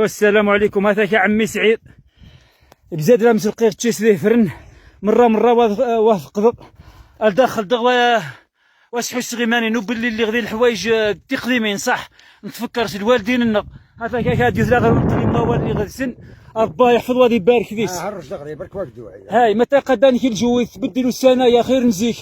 والسلام عليكم. هذاك يا عمي سعيد بزاد لا مسلقير تشيس ليه فرن مرة مرة وافق الداخل دغوا واش حس غيماني نوبل اللي غادي الحوايج تقديمين صح نتفكر الوالدين لنا هذاك هادي ثلاثة غير نقدم هو اللي غادي سن ربي يحفظ وغادي يبارك فيك. هرج دغري برك وقدو. هاي متى قدانك الجو يتبدلوا السنة يا خير نزيك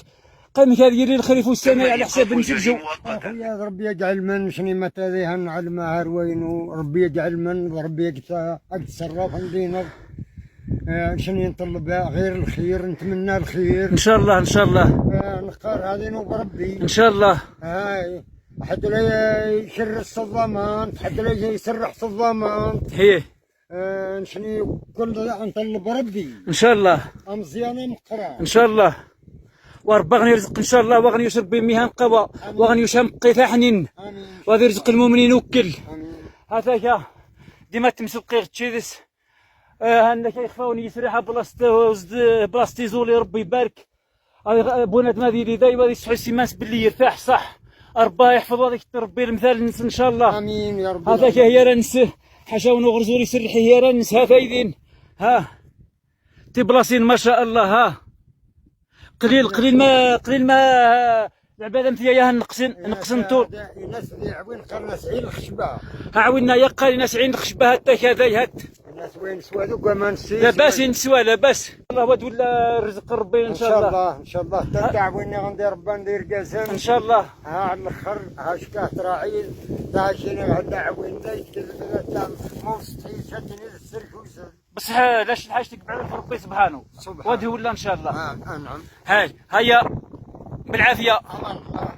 قيم هذه اللي الخريف والسنة على حساب الجو. اخويا ربي يجعل من شني متى ذي نعلم هروين وربي يجعل من وربي يتصرف عندنا شني نطلب غير الخير، نتمنى الخير. ان شاء الله ان شاء الله. نقار هذه بربي. ان شاء الله. هاي حد لا يشرس الضمان، حد لا يسرح الضمان. هي. شني كل نطلب ربي. ان شاء الله. مزيانه مقرا. ان شاء الله وربي غني يرزق ان شاء الله وغني يشرب بمهن قوى وغني يشم قيثا حنين. امين. وغادي يرزق المؤمنين وكل. امين. هذاك ديما تمسك قير تشيدس هانك يخفاوني يسرح بلاصتي زولي ربي يبارك بنادم هذه اللي داي وغادي يسحو سيمانس باللي يرتاح صح ربي يحفظ هذيك ربي المثال نس ان شاء الله. امين يا رب. هذاك هي رانس حاجة ونغرزوري يسرحي هي رانس ها فايدين ها تي بلاصين ما شاء الله ها قليل قليل ما قليل ما العبادة مثل ياها نقصن نقصن طول. الناس اللي عوين قرنا سعين الخشبة. عاونا يا قال ناس عين الخشبه هتا كذا هات. الناس وين سوادو ما نسيت. لاباس نسوى لاباس الله ود ولا رزق ربي ان شاء الله. ان شاء الله ترجع وين غندير ربي ندير قاسم. ان شاء الله. ها على الاخر ها شكاه تراعي تا شيني غدا عوين تا يتكلم تا مستحيل شاتني السلك. بصح لاش الحاجة تقبع في ربي سبحانه. سبحانه. وادي ولا ان شاء الله. آه نعم. هاي هيا بالعافية. امان الله.